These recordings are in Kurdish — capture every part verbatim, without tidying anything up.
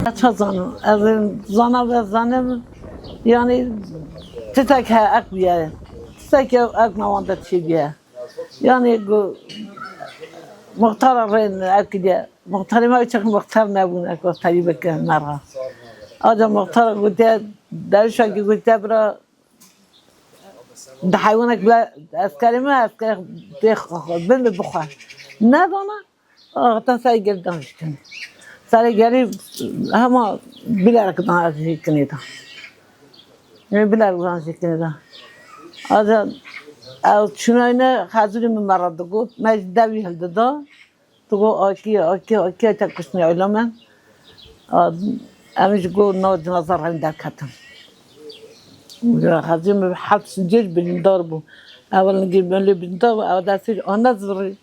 Ez çi zanim? Ez zana ve zanim, yani, titek he ek bûye. Titek ek navanda çêbûye. Yani, ku muxtara rê ek diye. Muxtarê me çek muxtar nebûn, ek muxtarî bike merha. Aca muxtara gotiye, dewşekî gotiye bira, di heywanek bile eskerê me, eskerê tê xwe, bin bi bixwe. Nedana, axtan serê gerî dan jî kinê. Serê gerî hema bilerek dan jî kinê da. Yê bilerek dan jî kinê da. Aca ew çûnayne xezûrê min me re digot, me jî dewî hildida. Tu got, "Akî, akî, akî, te kuştine ewla me." A, em ji got, "Na cinaza rewîn derketin." Xezî min heft sincêr birîndar bû. Ewil nigî min lê birîndar bû, ew destê ji ane zirî.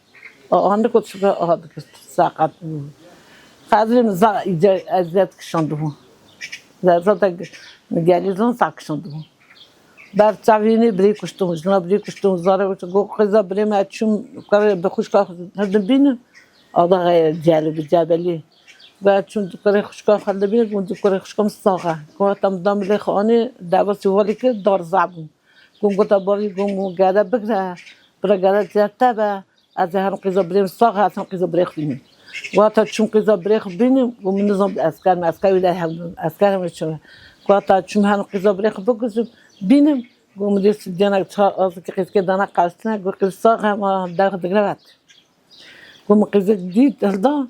A, ane kot şika, aha, dikir, saqet bû. Xezî min za îce eziyet kişandibû. Zerza te gelî zon sa kişandibû. Ber çavînê birî kuştum, jina birî kuştum, zarê wişt, got, "Qêza birê me çûm, kurê bi xwişka xwe hildin bînim." Ada xeye celi bi cebelî. Got, "Çûm di kurê xwişka xwe hildin bînim, got, di kurê xwişka min sax e." Got, "Tam dam lê xwe anê, deva sîvalî kir, dar zebûn." Got, gota bavî, got, "Min gere bigre, bira gere certe be." Ez ê herim qîza birê min sax e, ez herim qîza birê xwe bînim. Wata çûm qîza birê xwe bînim, got, "Min nizam esker me, esker wî de hewdin, esker hemê çûme." Wata çûm herim qîza birê xwe bikujim, bînim, got, "Min dê stûdyonek çar azikî qîzkê dana qewistine, got, qîz sax e, ma dev xwe digre vet." Got, "Min qîzek dît, hilda,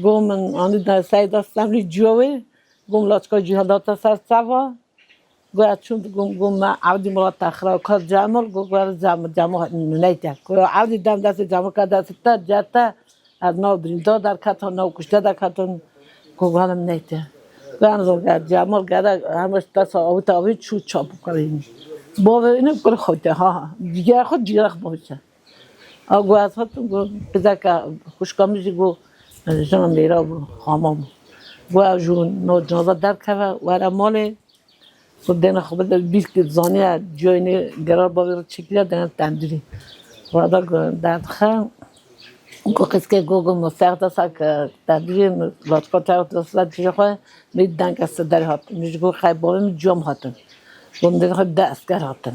got, min anî de seyda semlî ciyo wê, got, min laçka cî hilda te ser çava." Got, "Ez çûm, got, got, me Evdî Murat te xira ka Cemal, got, got, Cemal, Cemal neyte." Got, "Evdî dem destê Cemal ka destê te, certe, ez nav birînda derketim, nav kuşte derketim." Got, "Got, min neyte." Got, "Ez got, Cemal gere, hemiş dest avî te avî çû çap kirî." Bavê ne kur xwe te, ha, ha. Cigera xwe, cigera xwe bavê te. A got, "Ez hatim, got, qizeka xwişka min jî, got, jina mêra bû, xama bû." Got, "Ew ji no cinaza derkeve, were malê." Got, "Dêna xwe bide bîskî zaniye, ciyoyê nê gerar bavê re çêkiriye, dêna tendurî." Wada got, derdixe, got, qizkê got, got, "Min sexta sa ke tendurî, min laçka çax desta cihê xwe, min dengke siderê hat." Min jî got, "Xey bavê min ciyam hatin." Got, "Min dêna xwe de esker hatin."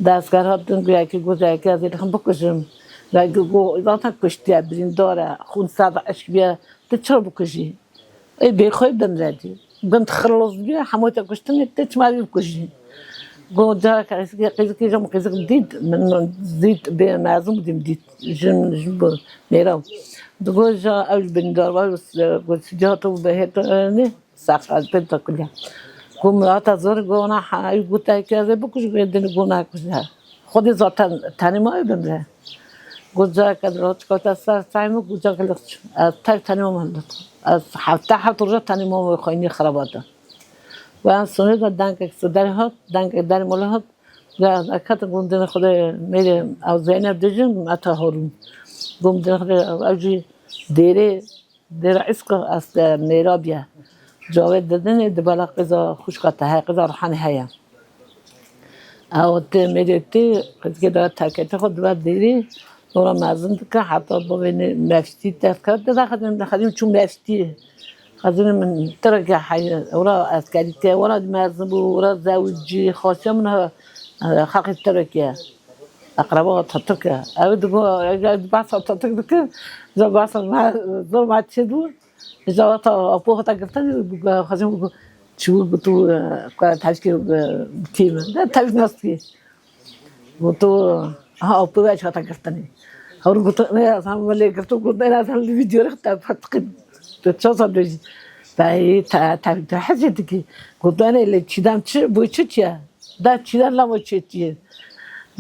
De esker hatin, got, "Yekî got, yekî ez ê lixim bikujim." Yekî got, "Zaten kuştiye, birîndar e, xûn ser de eşk biye, tu çira bikujî?" Ê bêxwe bimre dî. Gund xilos bî, hemû te kuştinê, tê çima wî bikujî? Got, careke qîzikê, qîzikê jam qîzik dît, min dît, bê mezin bû dîm dît. Jin, jin bu mêra. Digot, ja ew ji birîndar var, got, stûdyo hate û bihête, ne, sax, ez pê te kuliya. Got, min hata zor, got, ona, ha, ew got, te ki ez ê bikuj, got, din got, nakuje. Xwedê zaten tenê ma ew bimre. Got, careke di rojkewta ser çayê min, got, careke li ez tek tenê mam hildet. Ez hefte heft roja tenê mam xwînî xirabata. Got, em sonê de dengek siderê hat, dengek derê mala hat. Got, ez ketim, got, dinê Xwedê mêrê ew Zeynep dijin, me te horûn. Got, dinê Xwedê ew jî dêrê Dêra Îsq, ez mêra biye. Cavê didinê di bela qêza xwişka te heye, qêza Rihanê heye. Ew tê mêrê tê, qizkê de terketê xwe dibe dêrî, nora mezin dike, heta bavê nê mefstî dest ket, dide xedîm, xedîm çû mefstî. Xedîm min tireke heye, ora eskerî tê, ora mezin bû, ora zewicî, xasiya min he, xelkê tirek e. Eqreba Atatürk e. Ew digo, eger bahsa Atatürk dikir, ja bahsa me, zor me çê dû. Ja wata apo hata girtin, xwazim çû got, e, ka tevkê, e, tî min. De tevk nas tî. Got, aha, apo ve hata girtin. Hewr got, ne, sen wele girtin, got, ne, sen li vîdeo re te patqin. Te çasa dojî. Te, te, te, te hezê dikî. Got, ne, le çîdem çi, bu çi çi ye? Da çîdem lamo çê çi ye?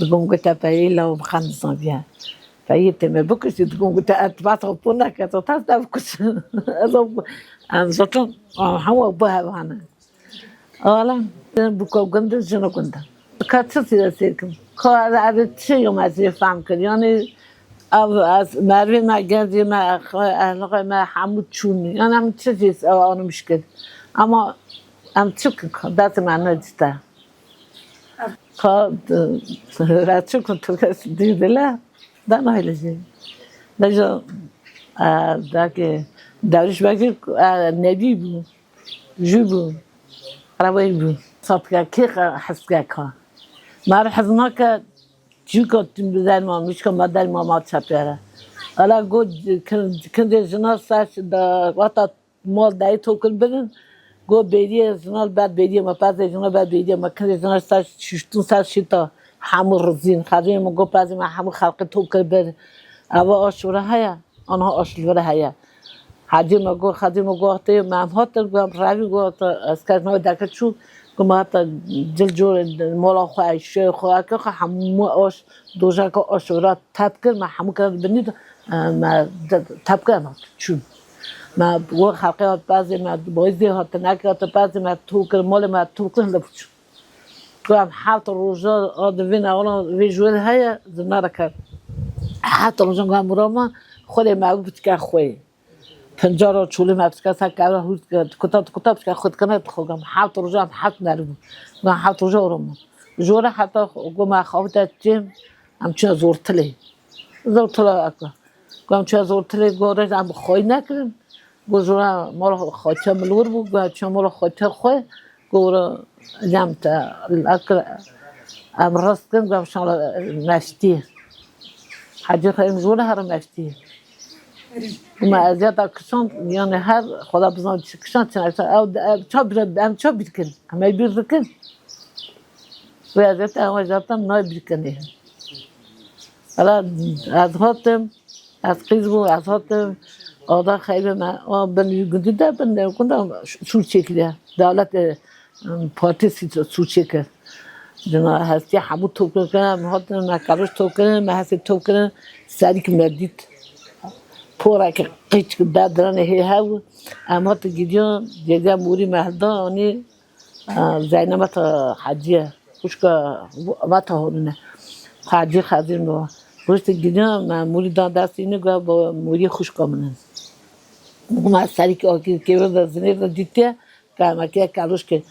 Digom gote peyê lawo bixen dizan viya. Peyê tê me bikuşî, digom gote, "Ez bas xwe pûr neke, tu tas te bikuşin." Ez o, em zaten, a, hemû bu hevane. Ala, bu ko gunde, jino gunde. Ka çi sîre sêr kim? Ka ez, ez çi yom ez ê fehm kir? Yani, ev, ez, mervê me, gencê me, ex-, ehlaqê me hemû çûn. Yani, em çi zî, ew, anû mişkil. Ama em çi, destê me nedîte. Ka, e, reçik û tirkes dî dile, da nayle jî. Deja, E, belkî Dewrîş belkî, e, nebî bû. Jû bû. Qerebeyî bû. Satika kê qe-, hezkek ha. Me re hez nake, çîka tim bi derman, mişka me derman ma çepere. Ela got, kin-, kindê jina ser da, wata mal dayê tokir birin. Got bêriyê jina ber bêriyê me, pezê jina ber bêriyê me, kindê jina ser şiştun ser şita. Hemû rizîn. Xezê me got pezê me hemû xelqê tokir bir. Eva aşure heye. Anha aş li vir heye. Hecî me got, Xedî me got, tê me em hatin, got, em revî got, ez kes me deke çû, got, me hata cil cûr mola xwe, şê xwe, eke xwe hemû aş, dojaka aş vira tep kir, me hemû kir binî de, e, me de-, tep kir, em hat çûn. Me got, xelqê hat pezê me, boyzê hatin, eke hat pezê me tu kir, molê me tu kir, li biçû. Ku em heft roja a di vê newala vê ji wê heye, zimna re ket. Heft roja ku em wira ma, xwedê me ew bitike xwê. Pincar a çolê me bitike ser kevra hûr dike, dikuta, dikuta bitike xwe dikene dixwe. Em heft roja em heft neribû. Em heft roja wira ma. Ji wira heta ku me xawite çêm, em çûne Zortilê. Zortila eke. Ku em çûne Zortilê, gorê em xwey nekirin. Got, jora mala xwetiya min li wir bû, got, çûna mala xwetiya xwe, got, wira lem te, akir, em rast kin, got, şala meştî. Hecî xwe em jora here meştî. Ma eziyeta kişan, yani her, Xweda bizan çi kişan, çi neyse, ew, ew, ça bire, em ça bîr kin, em ê bîr dikin. Ve eziyeta ew eziyeta nayê bîr kinê. Ela ez hatim, ez qîz bûm, ez hatim, ada xeybê me, a bin gundî de bin, gunda sûr çêkiriye. Dewlet, e, partî sî-, sûr çêkir. Dina hestiye hemû top kirin, em hatin, me kevir top kirin, me hestê top kirin, serîk me dît. Porek qîç ber diranê hê hew, em hatin gidiyan, cêdiya morî me hilda, anî, Zeynep meta Hecî ye. Xwişka meta Horûne. Hecî Xezîr mi wa. Rûştê gidiya me mûrî da destê ne, got, bo mûrî xwişka min in. Got, me serî akî kêvir de zinêr de dîtiye, ka me kê keloş kir.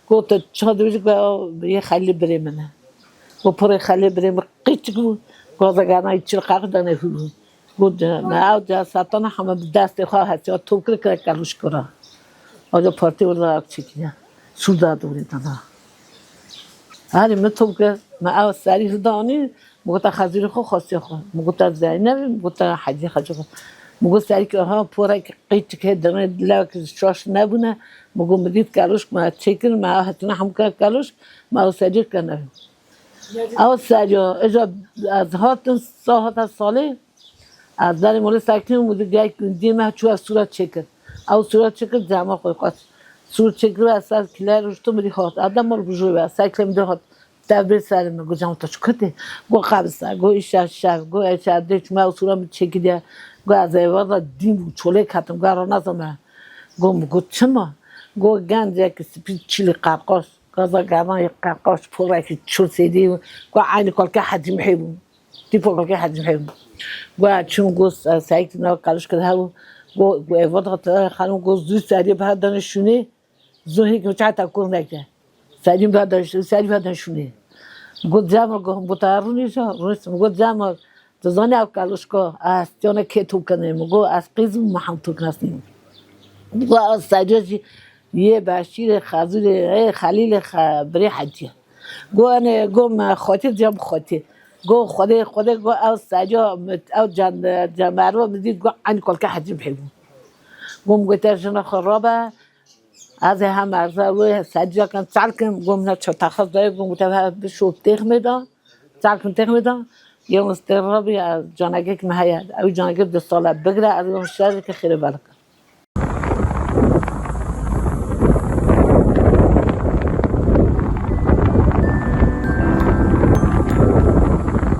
Got, tu ça dibêjî? Got, yê xelî birê min e. Got, pirê xelê birê min qîçik bû. Gaza gana çil qaqî dane hû. Got, me ew cesetana heme bi destê xwe hesiya top kir, kir kelûş kira. Aja partî wila ew çêkiriye. Sûda dorê dana. Herî min top kir, me ew serî hilda anî, min gota Xezîrê xwe, xwestiya xwe. Min gota Zeynebê, min gota Hecî Xecî xwe. Min got serî ki ha porek qîçik hê dinê dilek şaş nebûne. Min got min dît kelûş, me çêkir, me ew hetine hemû kir kelûş, me ew serî kir nevê. Ew serî, îja ez hatin, sahata salê, Ez derê molê sekirîm û digeh gundiyê me çû, ez sûra çêkir. Ew sûra çêkir, cema xwe qas. Sûr çêkir, ez ser kile rûştim, mirî hat. Eda mol bijû ve, ser kile mirî hat. Tev bê serê min, got, cema te çi kutê? Got, qebisa, got, îşa şev, got, eşa dê çûme ew sûra min çêkiriye. Got, ez êvar da dîm û çolê ketim, got, ranazame. Got, min got, çima? Got, gencekî spî çilî qerqaş, gaza gerdan yê qerqaş, porekî çul sêdî, got, eynî kalke Hecî Mihê bû. Tîpo kalkê Hecî Mihê bû. Got, çûm got, Seyîd nav kalûş kir hew. Got, got, êvar da te xanim got, zû serî bi hev dane şûnê. Zû hêk çay ta kur neke. Serî bi hev dane şûnê, serî bi hev dane şûnê. Got, cema got, got, ta rûnî ja, rûnî got, cema, tu zanî ew kalûşka, ez tiyane kê tu kinê? Min got, ez qîz bûm, me hem tu kinasnî. Got, ew serî jî yê Beşîrê Xezûrê, ê Xelîlê Xe-, birê Hecî ye. Got, enê, got, me xwetî, cem xwetî. Got, Xwedê, Xwedê, got, ew serya, ew can-, cemerva min dît, got, eynî kalke Hecî Mihê bû. Got, min got, te jina xwe rabe, ez ê hem erza wê serya kem, çal kim, got, min ço texas dayê, got, min te bi şop têxmê da, çal kim têxmê da, yewnis tê rabî, ez canegek me heye, ew canegek du sale bigire, ez ê şerê ke xêrê belike.